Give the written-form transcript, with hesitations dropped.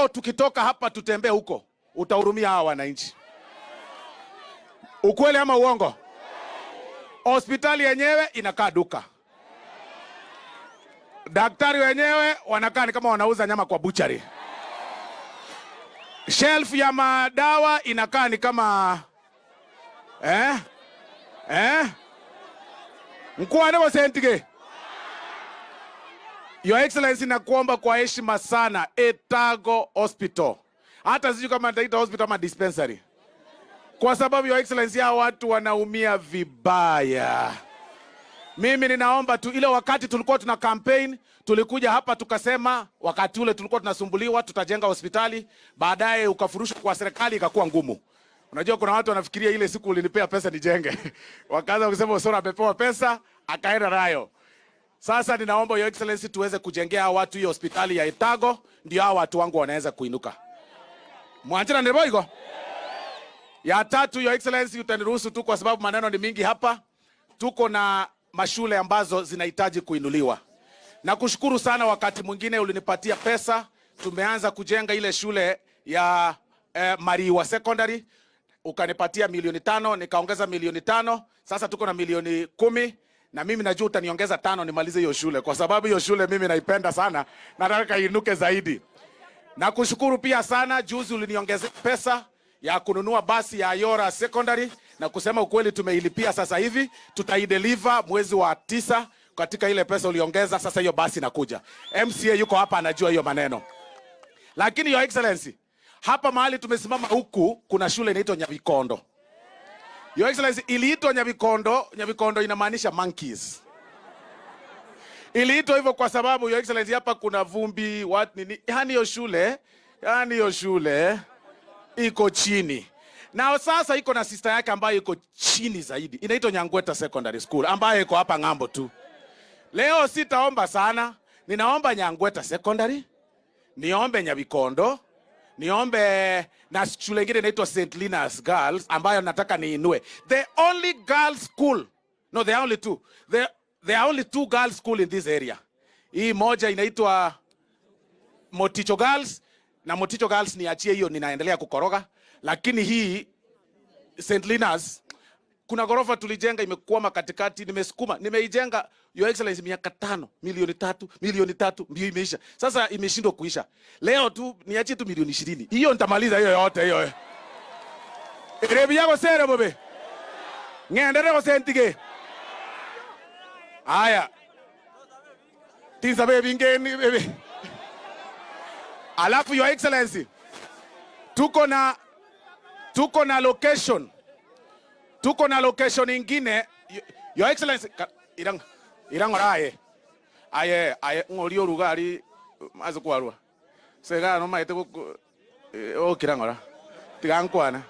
Tukitoka hapa tutembee huko, utahurumia hawa wananchi. Ukweli ama uongo? Hospitali yenyewe inakaa duka, daktari wenyewe wanakaa ni kama wanauza nyama kwa buchari, shelf ya madawa inakaa ni kama eh? Eh? Mkuu sentige. Your Excellency, nakuomba kwa heshima sana, Etago Hospital. Hata sijui kama nitaita hospital ama dispensary. Kwa sababu Your Excellency, hao watu wanaumia vibaya. Mimi ninaomba tu, ile wakati tulikuwa tuna campaign, tulikuja hapa tukasema, wakati ule tulikuwa tunasumbuliwa, tutajenga hospitali, baadaye ukafurushwa kwa serikali ikakuwa ngumu. Unajua kuna watu wanafikiria ile siku ulinipea pesa nijenge. Wakaanza kusema Osoro amepewa pesa, akaenda nayo. Sasa ninaomba Your Excellency tuweze kujengea watu hiyo hospitali ya Etago, ndio hao watu wangu wanaweza kuinuka. Mwanjira ndivyo. Ya tatu, Your Excellency, utaniruhusu tu kwa sababu maneno ni mingi hapa. Tuko na mashule ambazo zinahitaji kuinuliwa. Na kushukuru sana, wakati mwingine ulinipatia pesa, tumeanza kujenga ile shule ya Mariwa Secondary, ukanipatia 5 milioni, nikaongeza 5 milioni, sasa tuko na 10 milioni. Na mimi najua utaniongeza 5 nimalize hiyo shule, kwa sababu hiyo shule mimi naipenda sana, nataka inuke zaidi. Na kushukuru pia sana, juzi uliniongezea pesa ya kununua basi ya Ayora Secondary, na kusema ukweli tumeilipia sasa hivi, tutaideliver mwezi wa 9 katika ile pesa uliongeza. Sasa hiyo basi inakuja. MCA yuko hapa anajua hiyo maneno. Lakini Your Excellency, hapa mahali tumesimama huku kuna shule inaitwa Nyabikondo. Your Excellency, iliitwa Nyabikondo. Nyabikondo inamaanisha monkeys. Iliitwa hivyo kwa sababu, Your Excellency, hapa kuna vumbi, what nini. Yani hiyo shule iko chini. Na sasa iko na sister yake ambayo iko chini zaidi. Inaitwa Nyangweta Secondary School ambayo iko hapa ng'ambo tu. Leo sitaomba sana, ninaomba Nyangweta Secondary, niombe Nyabikondo, niombe na shule ingine inaitwa St. Linus Girls ambayo nataka niinue. The only girls school. No, there are only two. There are only two girls school in this area. Hii moja inaitwa Moticho Girls, na Moticho Girls niachie hiyo, ninaendelea kukoroga, lakini hii St. Linus kuna gorofa tulijenga imekwama katikati, nimesukuma, nimeijenga, Your Excellency, miaka 5, 3 milioni, 3 milioni, ndio imeisha. Sasa imeshindwa kuisha. Leo tu niachie tu 20 milioni. Hiyo nitamaliza hiyo yote hiyo. Erebi yako sere bobe. Ngendere ko sentige. Aya. Tisa baby ngeni baby. Alafu Your Excellency, tuko na location. Tuko na location ingine, Your Excellency, irang irang ora aye aye ngori orugari maze kwarwa sega no maite o kirangora tigankwana.